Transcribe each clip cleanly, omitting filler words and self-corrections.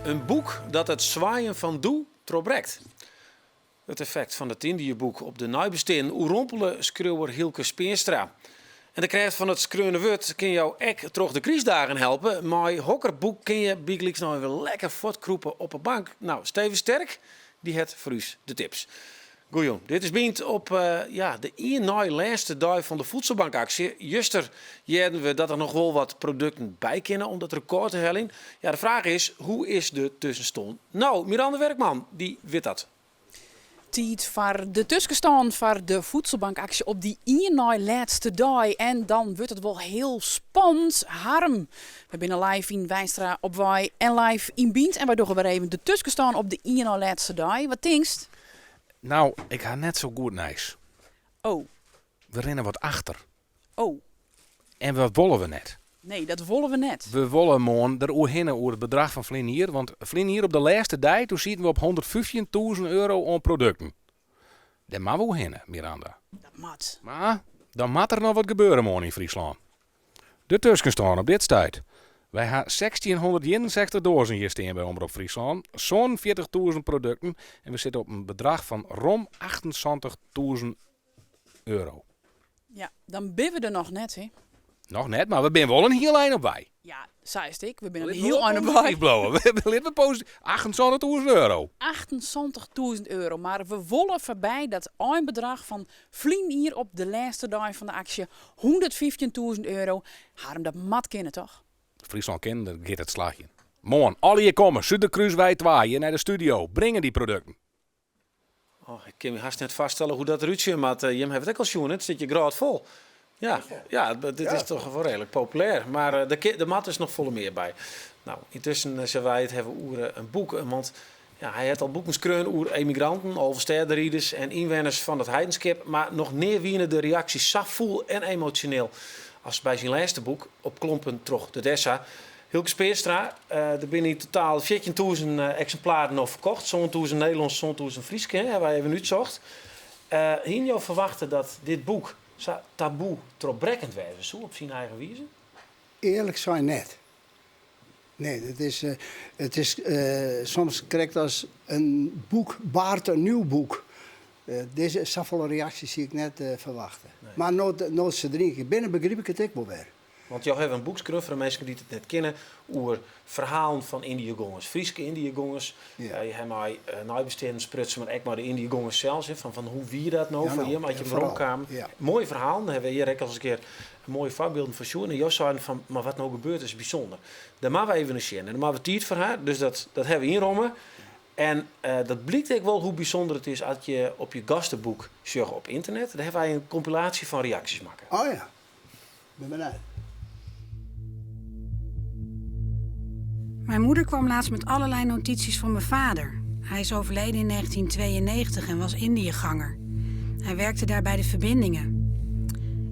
In boek dat it swijen fan doe trochbrekt. It effekt fan it Yndiëboek op de neibesteanden oerrompele skriuwer Hylke Speerstra. En de krêft fan it skreaune wurd kin jo ek troch de krystdagen helpe. Mei hokker boek kin je bygelyks no even lekker fuortkrûpe op 'e bank? No, Steven Sterk dy hat foar ús de tips. Goejûn, dit is Bynt op ja, de ien nei lêste dei fan de Voedselbankaksje. Juster hearden we dat der noch wol wat produkten by kinne om dat rekôr te heljen. Ja, de fraach is, hoe is de tuskenstân no? Miranda Werkman, dy wit dat. Tiid foar de tuskenstân foar de Voedselbankaksje op dy ien nei lêste dei. En dan wurdt it wol hiel spannend. Harm, we binne live yn Weistra op wei en live yn Bynt. En wy dogge wer even de tuskenstân op de ien nei lêste dei. Wat tinkst? Nou, ik ha net sa goed nijs. Oh. We rinne wat achter. Oh. En dat wolle we net. Nee, dat wolle we net. We wolle moarn der oerhinne oer it bedrach fan ferline jier. Want ferline jier op de lêste dei, doe sieten we op 115.000 euro oan produkten. Dêr moatte we oerhinne, Miranda. Dat moat. Mar dan moat der noch wat gebeure moarn yn Fryslân. De tuskenstân op dit stuit. Wy ha 1661 doazen hjir stean by Omrop Fryslân, 47.000 produkten en we sitte op in bedrach fan rom 78.000 euro. Ja, dan binne we der noch net, hè? Noch net, mar we binne wol in hiel ein op wei. Ja, sa is it ek. We binne in hiel ein op wei. Bliuwe. Litte we posityf. 78.000 euro. 78.000 euro. Mar we wolle foarby dat einbedrach fan ferline jier op de lêste dei fan de aksje, 115.000 euro. Harm, dat moat kinne, toch? Fryslân kin, dan giet it slagjen. Moarn, allegear komme, Suderkrúswei 2, hjir nei de studio. Bringe dy produkten. Oh, ik kin my hast net foarstelle hoe't dat derút sjen moat. Jim hawwe it ek al sjoen, it sit hjir grôtfol. Ja, ja, dit is toch wol reedlik populêr. Mar der moat dus noch folle mear by. No, yntusken sille wy it hawwe oer in boek. Want ja, hy hat al boeken skreaun oer emigranten, alvestêderiders en ynwenners fan it Heidenskip. Mar noch nea wiene de reaksjes sa fûl en emosjoneel as by syn lêste boek, Op klompen troch de Dessa. Hylke Speerstra, der binne yn totaal 14.000 eksimplaren no ferkocht, 7.000 Nederlânsk, 7.000 Frysk, hè, hawwe wy even útsocht. Hiene jo ferwachte dat dit boek sa taboe trochbrekkend wêze soe op syn eigen wize? Earlik sein net. Nee, dat is, it is soms krekt as in boek baart in nieuw boek. Dizze, safolle reaksjes hie ik net ferwachte. Mar no't se der ien kear binne, begryp ik it ek wol wer. Want jo hawwe in boek skreaun, foar de minsken dy't it net kinne, oer ferhalen fan Yndiëgongers, Fryske Yndiëgongers. Je hawwe mei neibesteanden sprutsen, mar ek mei de Yndiëgongers sels. Fan, fan hoe wie dat no foar jim as je weromkamen? Moaie ferhalen, dêr hawwe we hjir ek al ris in kear moaie foarbylden fan sjoen. En jo seiden fan, mar wat no gebeurd is, is bysûnder. Dêr moatte we even nei sjen en dêr moatte we tiid foar ha, dus dat, dat hawwe we ynromme. En dat blykt ek wol hoe bysûnder it is as je op je gasteboek sjogge op ynternet. Dêr hawwe wy in kompilaasje fan reaksjes makke. Oh ja. Ben benijd. Mijn moeder kwam laatst met allerlei notities van mijn vader. Hij is overleden in 1992 en was Indiëganger. Hij werkte daar bij de verbindingen.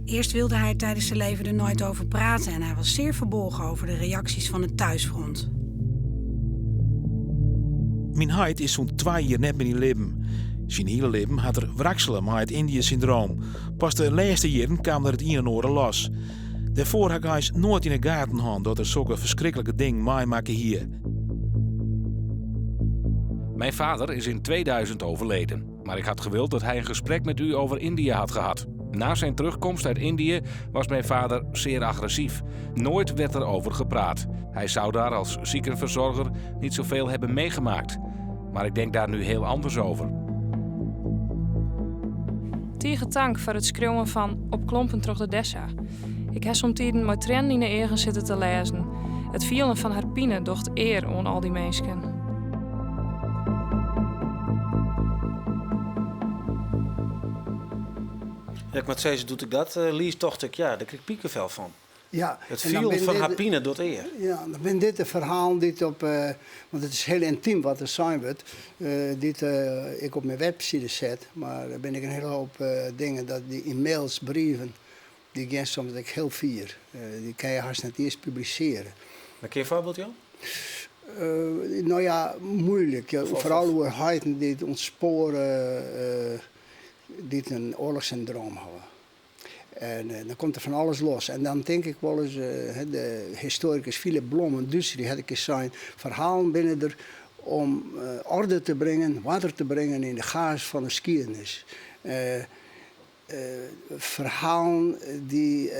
Eerst wilde hij tijdens zijn leven er nooit over praten en hij was zeer verbolgen over de reacties van het thuisfront. Myn heit is sûnt twa jier net mear yn libben. Syn hiele libben hat er wraksele mei it Indië-syndroom. Pas de lêste jierren kaam der it ien en oare los. Dêrfoar ha ik eins noait yn 'e gaten hân dat er sokke ferskriklike dingen meimakke hie. Mijn vader is in 2000 overleden, maar ik had gewild dat hij een gesprek met u over Indië had gehad. Na zijn terugkomst uit Indië was mijn vader zeer agressief. Nooit werd er over gepraat. Hij zou daar als ziekenverzorger niet zoveel hebben meegemaakt. Maar ik denk daar nu heel anders over. Tige tank foar it skriuwen fan Op klompen troch de Dessa. Ik ha somtiden mei triennen yn 'e eagen sitte te lêzen. It fielen fan har pine docht ear oan al dy minsken. Ja, ik moat sizze, doe't ik dat lies, tocht ik, ja, dêr krij ik pikefel fan. Ja, It fielen fan har pine docht ear. Ja, dan binne dit de ferhalen dy't op, want it is hiel yntym wat der sein wurdt, dy't ik op myn webside set. Mar der binne ek in hiele hoop dingen dat dy e-mails, brieven, dy gean soms ek hiel fier. Dy kinne je hast net iens publisearje. Mar kinne je in foarbyld jaan? No ja, moeilik. Foaral oer heiten dy't ûntspoare, dy't in oarlochssyndroom hawwe. En dan komt der fan alles los. En dan tink ik wolris, de histoarikus Philipp Blom, in Dútser, dy hat in kear sein, ferhalen binne der om orde te bringen, oarder te bringen yn de chaos fan de skiednis. Ferhalen dy,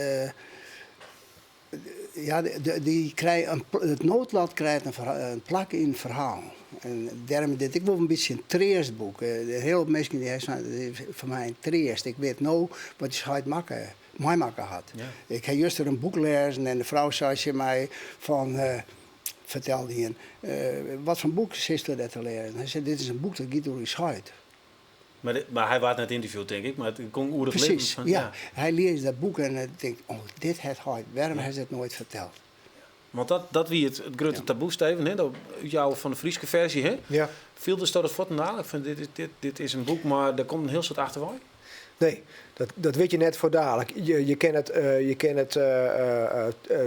ja, dy krije in, it noodlot krijt in plak yn ferhalen. En dêrom is dit ek wol in bytsje in treastboek. In hiel hoop minsken dy hawwe sein, dit is foar my in treast. Ik wit no wat ús heit makke, meimakke hat. Ik ha juster in boek lêzen en de frou sei tsjin my fan, fertelde ien, wat foar boek sitsto dêr te lêzen? Hy sei, dit is in boek dat giet oer ús heit. Mar hy waard net ynterviewd, tink ik, mar it gong oer it libben Presys, fan. Ja. Hy lies dat boek en hy tinkt, oh, dit hat heit, wêrom hat se it noait ferteld? Want dat wie it grutte taboe, Steven, hè, dat útjouwen fan de Fryske ferzje. Hè? Ja. Fieldest dat fuortendalik, fan dit is in boek, mar der komt in hiel soad achterwei? Nee, dat wit je net fuortdalik. Je kin it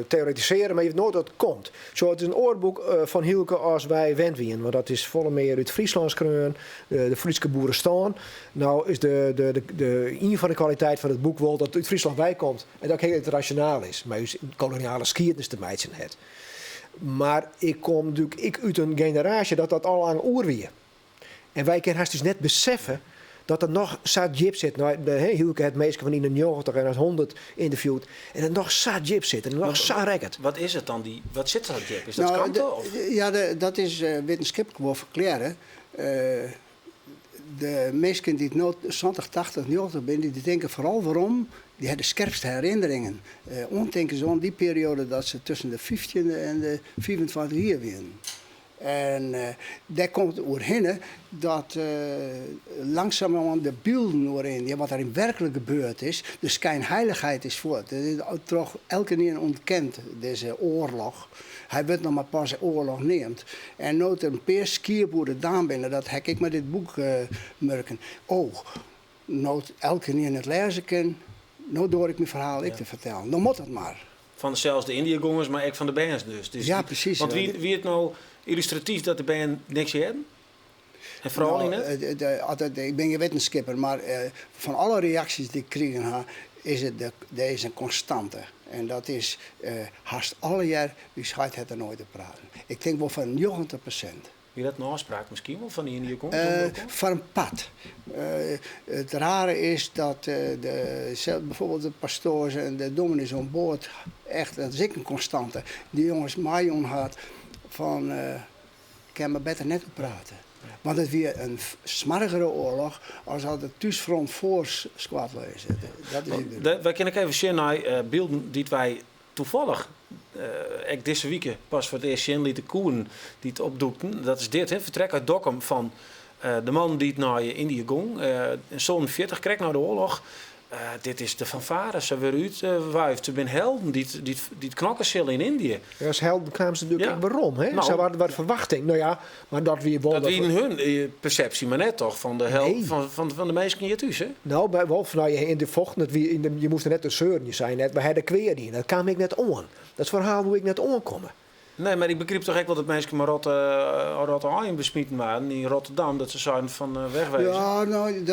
teoretisearje, mar je witte noait wat komt. Sa, it is in oar boek fan Hylke as wy wend wienen, want dat is folle mear út Fryslân skreaun, de Fryske boerestân. No is de ien fan de kwaliteit fan it boek wol dat it út Fryslân wei komt en dat ek hiel ynternasjonaal is, mei ús koloniale skiednis te meitsjen hat. Mar ik kom natuerlik ek út in generaasje dat dat al lang oer wie. En wy kinne hast dus net beseffe dat der noch sa djip sit. No, Hylke hat minsken fan yn de 90 en 100 ynterviewd en it noch sa djip sit en noch sa rekket. Wat is it dan? Wat sit sa djip? Is dat skamte? Of? Ja, dat is wittenskiplik wol ferklearre. De minsken dy't no 70, 80, 90 binne, dy tinke foaral werom, dy ha de skerpste herinneringen. Oantinkens oan dy perioade dat se tusken de fyftjinde en de 25 jier wienen. En dêr komt oerhinne dat langsumoan de bylden oer Yndië, wat der yn werklik gebeurd is, de skynheilichheid is fuort. It is troch elkenien ûntkend, dizze oarloch. Hy wurdt noch mar pas oarloch neamd. En no't der in pear skiep oer de daam binne, dat ha ik mei dit boek murken. Oh, no't elkenien it lêze kin, no doar ik myn ferhaal ek te fertellen. No moat dat mar. Fan sels de Yndiëgongers, mar ek fan de bern dus. Dus Ja, presys. Want wie it no yllustratyf dat de bern niks hearden? En froulju net? Ik bin gjin wittenskipper, mar fan alle reaksjes dy't ik krigen ha, is it der is in konstante. En dat is hast allegear, ús heit hat der noait oer praten. Ik tink wol foar 90%. Wie dat in ôfspraak miskien wol fan de Yndiëgongers? Foar in part. It rare is dat de, bijvoorbeeld de pastoars en de dominees oan board echt, dat is ek in konstante, dy jonges meijûn hat fan kin mar better net oer prate. Want it wie in smoargere oarloch as at it thúsfront foar skoattele is. Dat is dúdlik. Wy kinne ek even sjen nei bylden dy't wy toevallig ek dizze wike pas foar it earst sjen litte koenen, dy't opdûkten. Dat is dit, hè, fertrek uit Dokkum fan de man dy't nei Yndië gong, yn 47, krekt nei de oarloch. Dit is de fanfare, se wurde útwuifd. Se binne helden dy't knokke sille yn Yndië. Ja, as helden kamen se natuerlik ek werom. Hè? No. Sa waard wat ferwachting. No ja, mar dat wie wol Dat dat wie yn hun persepsje, mar net toch fan de hel, Nee. fan de minsken hjir thús, hè? No, by wol fan, nou, in de fochten, it wie yn de, je moasten net te seuren, je seinen net, we ha de kwea dien. Dat kaam ek net oan. Dat ferhaal woe ek net oankomme. Nee, mar ik begryp toch ek wol dat minsken mei rotte aaien besmiten waarden yn Rotterdam, dat se seinen fan wegwezen. Ja, no,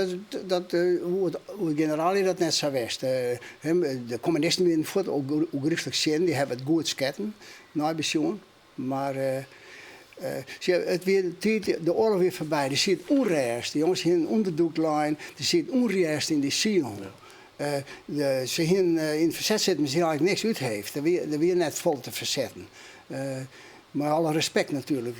dat, oer it generaal is dat net sa west. De kommunisten wienen fuort ôfgryslik tsjin, dy hawwe it goed sketten, nei besjoen. Mar sjoch, it wie de tiid, de oarloch wie foarby, der siet ûnrêst, de jonges hienen ûnderdûkt lein, der siet ûnrêst yn dy sielen. Se hienen yn it ferset sitten, mar se hienen eigentlik niks útheefd. Der wie net folle te fersetten. Mei alle respekt natuerlik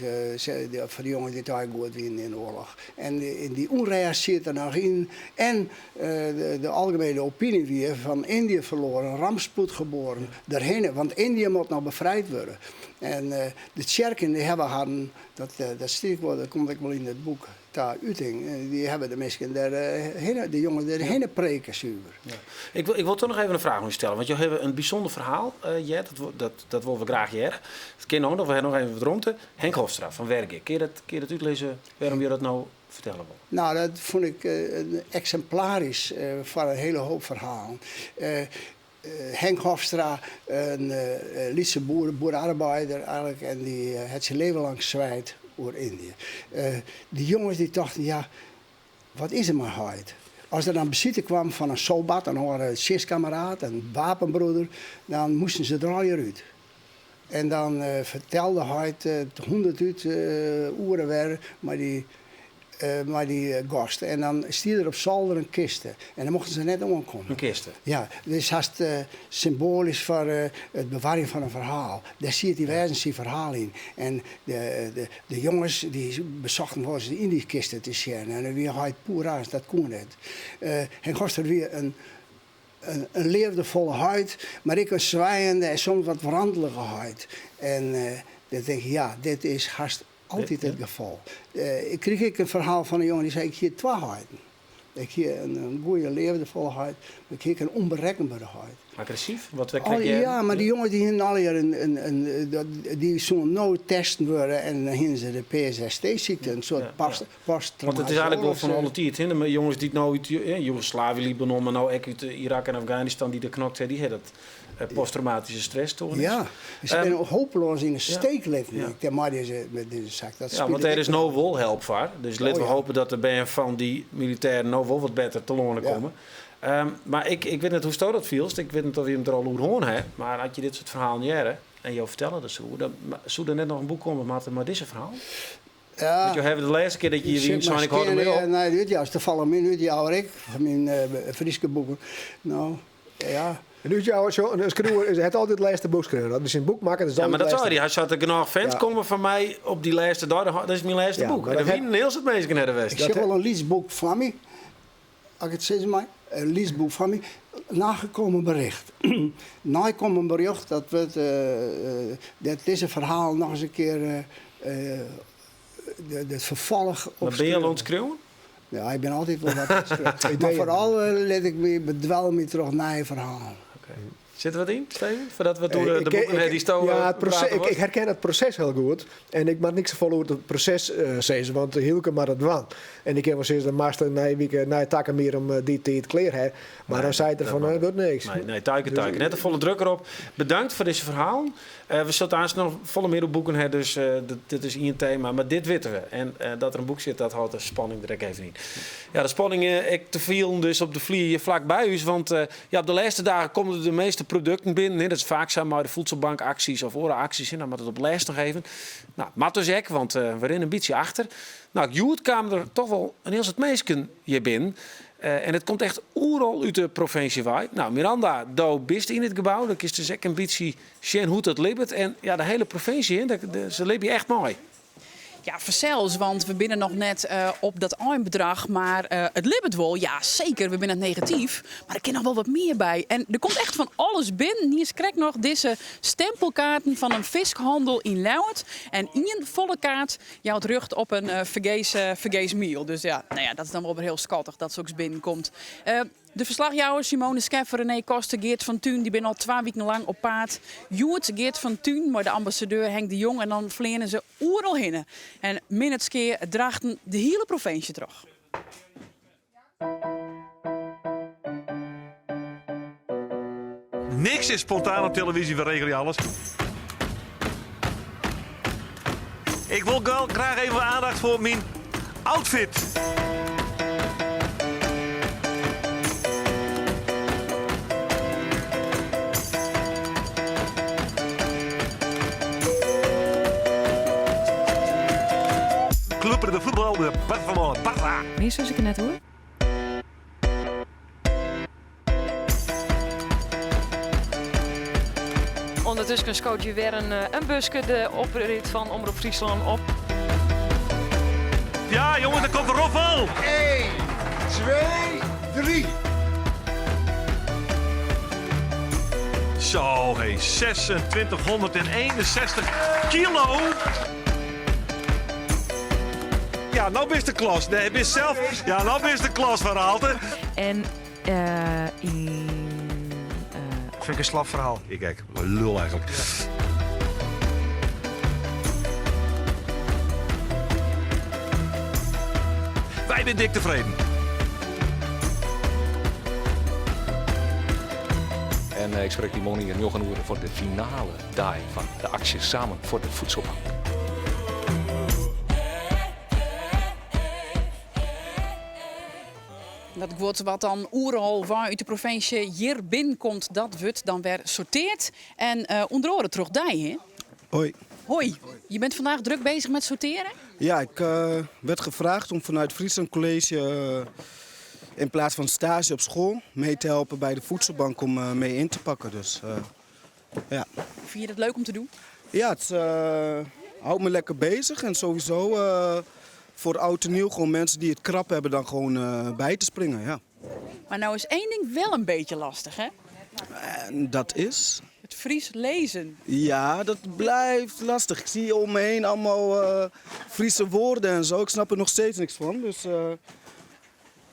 foar de jonges dy't allegear goed wienen yn de oarloch. En dy ûnrêst siet der noch yn. En de algemene opiny wie fan Indië verloren, rampspoed geboren, derhinne, want Indië moat noch befrijd wurde. En de tsjerken dy hawwe harren, dat stiet wol, dat komt ek wol yn it boek ta uting, dy hawwe de minsken dêr hinne, de jonges dêr hinne preke suver. Ja. Ik wol toch noch even in fraach oan jo stelle, want jo hawwe in bysûnder ferhaal heard, dat wolle we graach hearre. Dat kin no noch, we hawwe noch even wat romte. Henk Hofstra fan Wergea, kinne jo dat útlizze wêrom jo dat no fertelle wolle? No, dat fûn ik eksimplarysk foar in hiele hoop ferhalen. Henk Hofstra, in lytse boer, boere-arbeider eigenlik, en dy hat syn leven lang swijd oer Yndië. Dy jonges dy tochten, ja, wat is der mei heit? As der dan besite kwam fan in sobat, in oare tsjinstkameraad, in wapenbroeder, dan moasten se der allegear út. En dan fertelde heit it hûndertút oere wer mei dy mei dy gast. En dan stie der op solder in kiste. En dan mochten se net oankomme. In kiste? Ja, dat is hast symboalysk foar it bewarjen fan in ferhaal. Dêr siet dy wêzen syn ferhaal yn. En de, de jonges dy besochten wolris yn dy kiste te sjen. En dan wie heit poerrazen, dat koe net. Henk Hofstra wie in, in, in leafdefolle heit, mar ek in swijende en soms wat wrandelige heit. En dan tink ik, ja, dit is hast Altyd it gefal. Ik krige ek in ferhaal fan in jonge dy sei, ik hie twa heiten. Ik hie in goede leafdefolle heit, mar ik hie ek in ûnberekkenbere heit. Agressyf? Wat wer krekt hearden? Ja, mar dy jonges dy hienen allegear in, dy soenen no testen wurde en dan hienen se de PSST-sykte, in soart posttraumatyske. Want it is eigentlik wol fan alle tiid, hè? De jonges dy't no út Joegoslavië, Libanon, mar no ek út Irak en Afganistan dy't der knokt ha, dy ha dat Posttraumatische stressstoornis. Ja, se binne hopeloas yn 'e steek litten ja. mei dizze, met dizze saak. Dat ja, want dêr is no wol help foar. Dus litte we hope dat de bern fan dy militêren no wol wat better telâne komme. Mar ik, ik wit net hoe'tsto dat fielst. Ik wit net oft jim it der al oer hân ha. Mar as je dit soart ferhalen hearre en jo fertelle der sa oer, dan soe der net noch in boek komme moatte mei dizze ferhalen? Ja. Want jo hawwe de lêste kear dat je hjir wiene sein, ik hâld dermei op. Nei de útjouwers, tafallich myn útjouwer ek, fan myn Fryske boeken. No, ja. In útjouwer, sjo, in skriuwer is, hat altyd it lêste boek skreaun. As er syn boek makket, is Ja, mar dat sei hy. Hy sei, as der genôch fans komme fan my op dy lêste dei, dan is it myn lêste boek. En der wienen in hiel soad minsken nei de west. Ik sjoch wol in lyts boek foar my, as ik it sizze mei. In lyts boek foar my. Nagekomen bericht. Neikommen berjocht, dat wurdt, dêr't dizze ferhalen noch ris in kear it ferfolch op. Mar binne je al oan it skriuwen? Ja, ik bin altyd wol wat oan it skriuwen. Mar foaral lit ik my bedwelmje my troch nije ferhalen. Sit der wat yn, Steven? Foardat we it oer de boeken ha dy'tsto Ja, it proses, ik herken it proses hiel goed. En ik moat niks safolle oer it proses sizze, want Hylke moat it dwaan. En ik kin wol sizze, dan moatst nije wike, nije takom jier om dy tiid klear ha. Mar dan seit er fan, dat wurdt niks. Nee, nee, tuike, tuike. Net te folle druk derop. Bedankt foar dizze ferhalen. We sille it aanst noch folle mear oer boeken ha, dus dit is ien tema. Mar dit witte we. En dat der in boek sit, dat hâldt de spanning der ek even yn. Ja, de spanning ek te fielen dus op de flier hjir flak by ús. Want ja, op de lêste dagen komme de measte produkten binnen. Hè. Dat is faak sa mei de voedselbankaksjes of oare aksjes. Hè. Dan moat it op lêst noch even. Nou, moat dus ek, want we rinne in bytsje achter. Nou, hjoed kamen der toch wol in hiel soad minsken hjir binnen. En it komt echt oeral út de provinsje wei. Nou, Miranda, do bist yn it gebou. Dan kinst dus ek in bytsje sjen hoe't it libbet. En ja, de hiele provinsje, hè, se libje echt mei. Ja, fansels, want we binne noch net eh, op dat einbedrach, mar eh, it libbet wol. Ja, seker, we binne net negatyf, mar der kin noch wol wat mear by. En der komt echt fan alles binnen. Hjir is krekt noch dizze stempelkaarten fan in fiskhannel yn Ljouwert. En ien folle kaart jout rjocht op in eh, fergees, fergees miel. Dus ja, nou ja, dat is dan wol wer hiel skattich dat soks binnenkomt. De ferslachjouwers Simone Scheffer, René Koster, Geert van Tuin, dy binne al twa wiken lang op paad. Hjoed Geert van Tuin mei de ambassadeur Henk de Jong en dan fleane se oeral hinne. En Minnertsgea, Drachten, de hiele provinsje troch. Niks is spontaan op televyzje, we regelje alles. Ik wil graag even aandacht voor mijn outfit. Club de voetbal de Barcelona. Barça. Mear sis ik der net oer. Undertusken skoot je wer in, eh, in buske de oprit fan Omrop Fryslân op. Ja, jongens, daar komt de roffel. 1, 2, 3. Zo, hé, 2661 kilo. Ja, no bist de klas. Nee, bist zelf. Ja, no bist de klas van Raalte. En uh, yn. Uh, Vind ik in slap ferhaal. Ik ek. Lul eigenlijk. Wy binne dik tefreden. En eh, ik spreek die moarn hier 9 oere foar de finale dei fan de aksje Samen voor de Voedselbank. Dat guod wat dan oeral wei út de provinsje hjir binnenkomt, dat wurdt dan wer sorteard. En ûnder oare troch dy, hè? Hoi. Hoi. Je bent vandaag druk bezig met sorteren? Ja, ik werd gevraagd om vanuit Friesland College in plaats van stage op school mee te helpen bij de voedselbank om mee in te pakken. Dus ja. Vind je dat leuk om te doen? Ja, het houdt me lekker bezig en sowieso voor oud en nieuw gewoon mensen die het krap hebben dan gewoon bij te springen. Ja. Maar nou is één ding wel een beetje lastig, hè? En dat is? Het Fries lezen. Ja, dat blijft lastig. Ik zie om me heen allemaal Friese woorden en zo. Ik snap er nog steeds niks van. Dus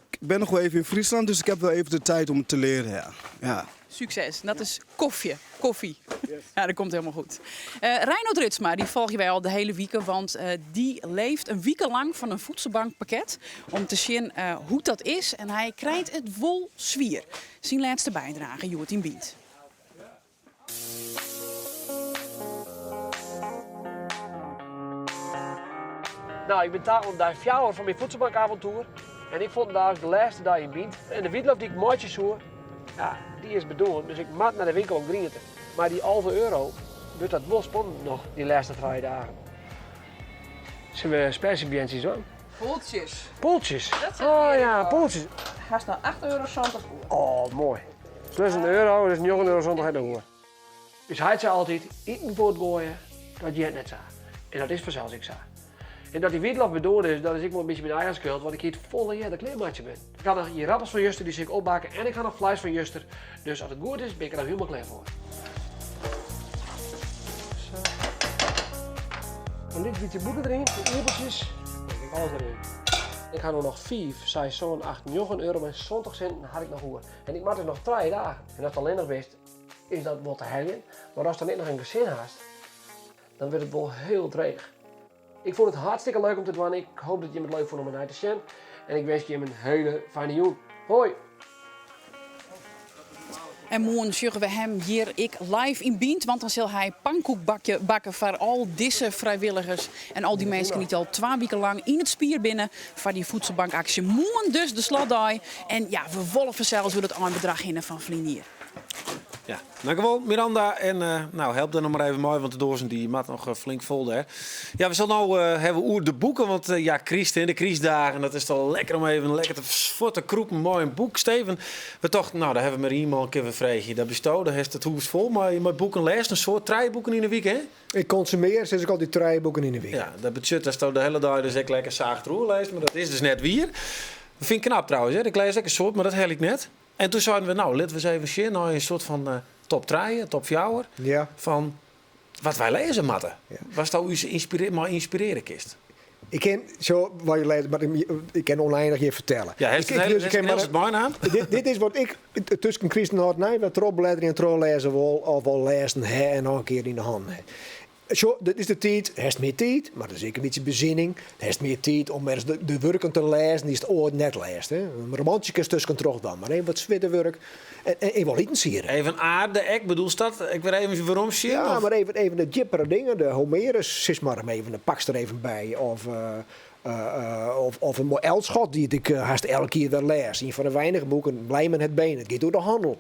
ik ben nog wel even in Friesland, dus ik heb wel even de tijd om het te leren. Ja. Ja. Succes. Dat is koffie. Koffie. Ja, dat komt helemaal goed. Reinoud Ritsma, die volgen wij al de hele week, want die leeft een week lang van een voedselbankpakket om te zien hoe dat is. En hij krijgt het wol zwier. Zijn laatste bijdrage, Joert in Bient. Nou, ik ben daar op dag 4 van mijn voedselbankavontuur. En ik vond vandaag de laatste dag in Bient. En de wietlof die ik maatje zoer, ja, die is bedoeld. Dus ik moet naar de winkel om groenten. Maar die halve euro wordt dat wel spannend nog, die laatste 3 dagen. Zullen we spersiebjentjes hoor? Poeltjes. Poeltjes? Dat zijn Oh weer ja, wel. poeltjes. Haast nou acht euro zondag oer. Oh, mooi. Plus een euro, dus 9 euro zondag in de hoer. Dus hij zei altijd, eten voor het gooien, dat je het net zo. En dat is vanzelfs ik zo. En dat die wietlof bedoeld is, dat is ik wel een beetje mijn eigen schuld, want ik hier het volle jaar de kleermaatje ben. Ik ga nog hier rappels van Juster, die zie ik opbakken, en ik ga nog vlees van Juster. Dus als het goed is, ben ik er nou helemaal klaar voor. Zo. Een beetje boeken erin, de oerbeltjes. Ik heb alles erin. Ik ga nog 5, 6, 7, 8, 9 euro en 20 cent had ik nog hoor. En ik maak dus nog 3 dagen. En als het alleen nog wist, is dat wel te helpen. Maar als dan niet nog een gezin haast, dan wordt het wel heel dreig. Ik vond het hartstikke leuk om te doen. Ik hoop dat je het leuk vond om naar te zien. En ik wens je een hele fijne joen. Hoi! En morgen zullen we hem hier ik live in Bient, want dan zal hij pankoekbakje bakken voor al deze vrijwilligers en al die mensen die al 2 weken lang in het spier binnen voor die voedselbankactie. Morgen dus de slotdag. En ja, we wolven zelfs door het aanbedrag hinnen van Vlinier. Ja, dankjewel Miranda. En help daar nog maar even mooi, want de dozen die maat nog flink vol daar. Ja, we zullen nou hebben oer de boeken, want ja, Christ in de Christdagen, dat is toch lekker om even lekker te voor te kroepen, mooi een boek. Steven, we tochten, nou, daar hebben we maar iemand een keer een vreegje. Dat bestaat, daar heeft het hoes vol, maar je moet boeken lezen, een soort 3 boeken in de week, hè? Ik consumeer sinds ik al die 3 boeken in de week. Ja, dat betekent dat je de hele dag dus echt lekker zaag roer leest, maar dat is dus net wier. Dat vind ik knap trouwens, hè? Ik lees ook een soort, maar dat hel ik net. En toen zeiden we, nou, laten we eens even zien naar een soort van top 3, top 4 van wat wij lezen, matten. Was dat u maar inspireren kist? Ik ken zo wat je leest, maar ik ken oneindig je vertellen. Ja, heeft het hele- Dus ik heeft ken het maar mijn naam? Dit is wat ik tussen Christen had, nee, wat erop letten en trouw lezen wil, of wel lezen hè, en nog een keer in de hand. Hè. Zo, dit is de tijd, het is meer tijd, maar dat is ook een beetje bezinning. Het is meer tijd om ergens de werken te lezen die het ooit net leest. Hè. Een romantje is tussen terug dan, maar even wat zwitte werk en even wel iets hier. Even aarde, ik bedoel stad, ik weer even waarom zien? Ja, of? maar even de jippere dingen, de Homerus, zit maar even de pakst er even bij. Of een mooi Elschot die ik haast elke keer weer lees. Een van de weinige boeken, Blijmen het Been, het gaat door de handel.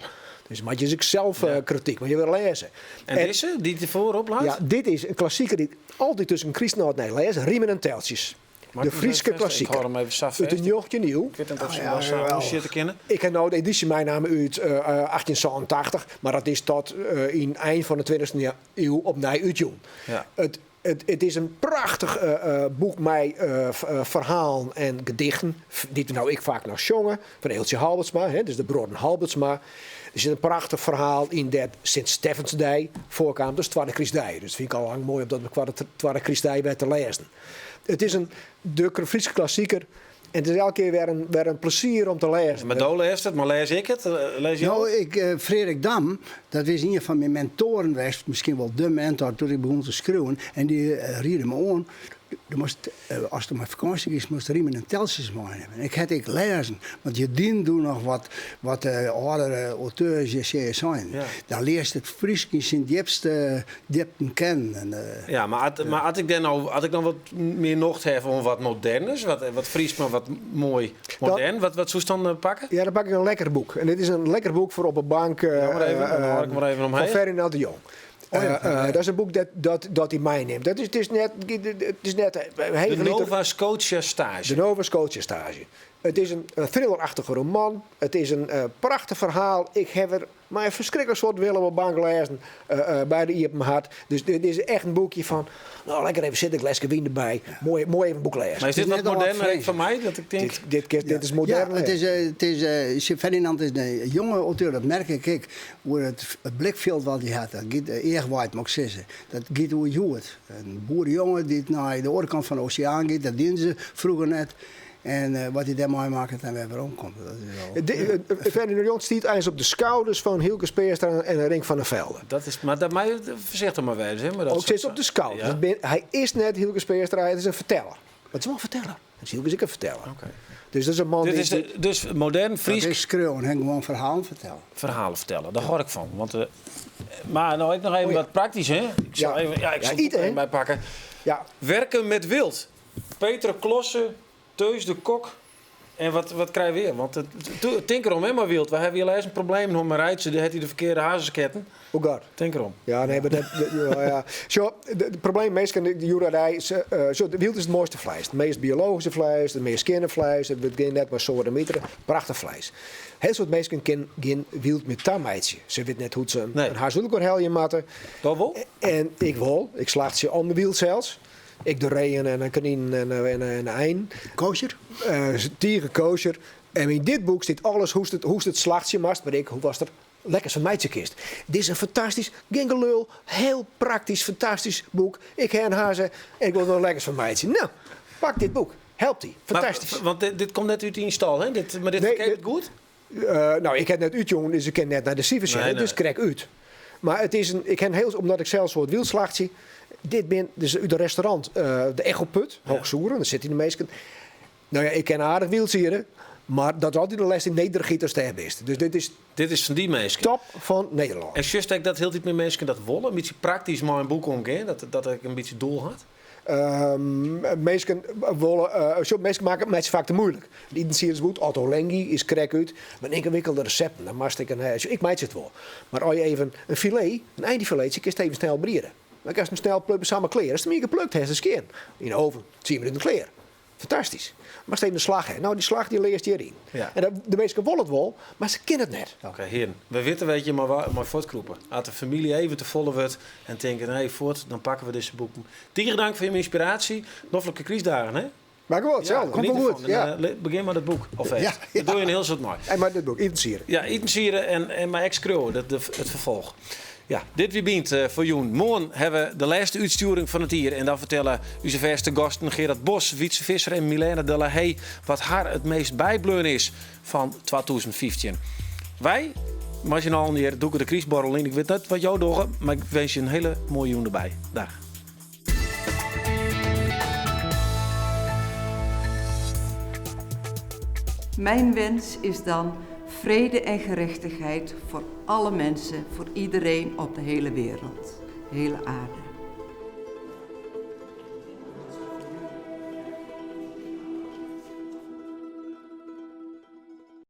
Dus maar je is ook zelf kritiek, maar je wil lezen. En deze, die het voorop laat? Ja, dit is een klassieker die ik altijd tussen Christen en nee lees, Riemen en Teltjes. Mag De ik hem Frieske even vast? klassieker. Ik hoor hem even saf Uit de vast. 19e eeuw. Ik weet niet of ze Ah, ja, wel samen jawel. zitten kennen. Ik heb nou de editie mijn naam uit 1886, maar dat is tot in eind van de 20e eeuw opnieuw uitjoen. Het is een prachtig boek met verhalen en gedichten, die nou ik vaak nog zongen, van Eeltje Halbertsma, hè, dus de broer Halbertsma. Er zit een prachtig verhaal in dat Sint Steffensdij voorkwam, dus Tweede Christdij. Dus dat vind ik al lang mooi om dat de Tweede Christdij weer te lezen. Het is de Friese klassieker en het is elke keer weer een plezier om te lezen. Maar Dole heeft het, maar lees ik het? Lees je Nou, ook? Frederik Dam, dat is een van mijn mentoren geweest, misschien wel de mentor toen ik begon te schreeuwen. En die rierde me aan. Do moast, ast mei fakânsje giest, moast rimen en teltsjes meinimme. En ik ha it ek lêzen, want je dienen doe noch wat, wat de âldere auteurs je tsjin je seinen. Dan learst it Frysk yn syn djipste djipten kennen. En, Ja, mar at, mar at ik dêr no, at ik dan wat mear nocht ha oan wat moderners, wat, wat Frysk, mar wat moai modern, wat, wat soest dan pakke? Ja, dan pak ik in lekker boek. En dit is in lekker boek foar op 'e bank. Ja, mar even, dan hâld ik mar even omheech. Fan Ferdinand de Jong. Oh ja. Dat is in boek dat, dat, dat hy meinimt. Dat is, it is net, it is net De Nova Scotia Stage. De Nova Scotia Stage. It is in thrillerachtige roman. It is in prachtich ferhaal. Ik haw der mei in ferskriklik soad wille op 'e bank lêzen by de Iepen Hart. Dus dit is echt in boekje fan, no lekker even sitte, gleske wyn derby. Moai, moai even boek lêze. Mar is dit wat moderner ek foar my? Dat ik tink. Dit, dit, dit is moderner. Ja, it is, Ferdinand is in jonge auteur, dat merk ik ek. Oer it blikfjild wat hy hat, dat giet eachwiid, moat ik sizze. Dat giet oer hjoed. In boerejonge dy't nei de oare kant fan de oseaan giet, dat dienen se froeger net. En wat hy dêr meimakket en wer werom komt, dat is al. Ferdinand de Jong stiet eins op de skouders fan Hylke Speerstra en Rink van der Velde. Dat is, mar dat mei foarsichtich mei wêze, hè? Mar dat Ook sit op de skouders. Ja. Hy is net Hylke Speerstra, it is in ferteller. Mar it is wol in ferteller. En Hylke is ek in ferteller. Oké. Dus dat is in man Dit dy't. is de, dus modern Frysk. Dat is skriuwen, hè? Gewoan ferhalen fertelle. Ferhalen fertelle, dêr hâld ik fan. Want, mar no ek noch even Oh ja. wat praktysk, hè? Ik sil Ja. even, ja, ik Ja, sil it ite, even hè? bypakke. Ja. Werken met wild. Peter Klosse, Teus de Kok. En wat, wat krije we weer? Want it, tink erom, hè, mei wyld. Wy hawwe hjir lêsten problemen mei Reitse, dy hat hy de ferkearde hazesketten. Oh god. Tink erom. Ja, nee, mar dat, ja, ja. Sjoch, it probleem minsken, de hjoeddei, sjoch, wyld is it moaiste fleis. It meast biologyske fleis, it meast skjinne fleis, it wurdt gjin net mei soademitere. Prachtich fleis. Hiel soad minsken kin gjin wyld mear tameitsje. Se witte net hoe't se in haas út elkoar helje moatte. Dat wol? En ik wol. Ik slachtsje al myn wyld sels. Ek de reeën en de kninen en de einen. Kosher? Tige kosher. En yn dit boek stiet alles hoe'tst it, hoe'tst it slachtsje moatst, mar ek hoe watst der lekkers fan meitsje kinst. Dit is in fantastysk, gjin gelul, hiel praktysk, fantastysk boek. Ik ha in hazze en ik wol der lekkers fan meitsje. No, pak dit boek. Helpt dy. Fantastysk. Maar, want dit, dit komt net út dyn stal, hè? Dit, mar dit Nee, ferkeapet dit- goed? No, ik ha it net útjûn, dus ik kin net nei de sifers sjen. Nee, It is nee. krekt út. Mar it is in, ik ha in hiel, omdat ik sels soad wyld slachtsje. Dit bin dus út in restaurant, de Echelput, Hoogsoeren, dêr sitte de minsken. No ja, ik kin aardich wyld mar dat is altyd de lêste nederigheid ast dêr bist. Dus dit is Dit is fan dy minsken. Top fan Nederlân. En sjochst ek dat hieltyd mear minsken dat wolle, in bytsje praktysk mei in boek omgean, dat dat ek in bytsje doel hat? Minsken wolle, sjoch, minsken makke it faak te muoilik. De itensiedersboek, Ottolenghi is krekt út, mar yngewikkelde resepten, dan moatst ek in, sjoch, ik meitsje it wol. Mar as je even in filet, in eindefiletsje, kinst even snel briede. Dan kinst him snel plukken, samar klear. Ast him ien kear plukt hast, is it skjin. Yn de oven, tsien minuten klear. Fantastysk. Moatst even de slach ha. No, dy slach dy learst hjiryn. Ja. En dat, de minsken wolle it wol, mar se kinne it net. Oké, hearen. We witte wêr't je mei, mei fuortkrûpe. As de famylje even te folle wurdt en tinke, nee, fuort, dan pakke we dizze boeken. Tige dank foar jimme ynspiraasje. Noflike krystdagen, hè? Mar gewoan itselde. Komt Komt wol goed. Ja. Ja. Begjin mei dat boek alfêst. Ja, Dêr dogge je in hiel soad mei. En mei dit boek, Itensiede. Ja, itensiede en, en mei ek skriuwe, dat, de, it ferfolch. Ja, dit wie Bynt foar jûn. Moarn hawwe we de lêste útstjoering fan it jier en dan fertelle ús fêste gasten Gerard Bos, Wytse Visser en Milène de la Haye wat har it meast bybleaun is fan 2015. Wy, mei syn allen hjir, dûke de krystborrel yn. Ik wit net wat jo dogge, mar ik winskje in hiele moaie jûn derby. Dag. Mijn wens is dan vrede en gerechtigheid voor alle mensen, voor iedereen op de hele wereld, de hele aarde.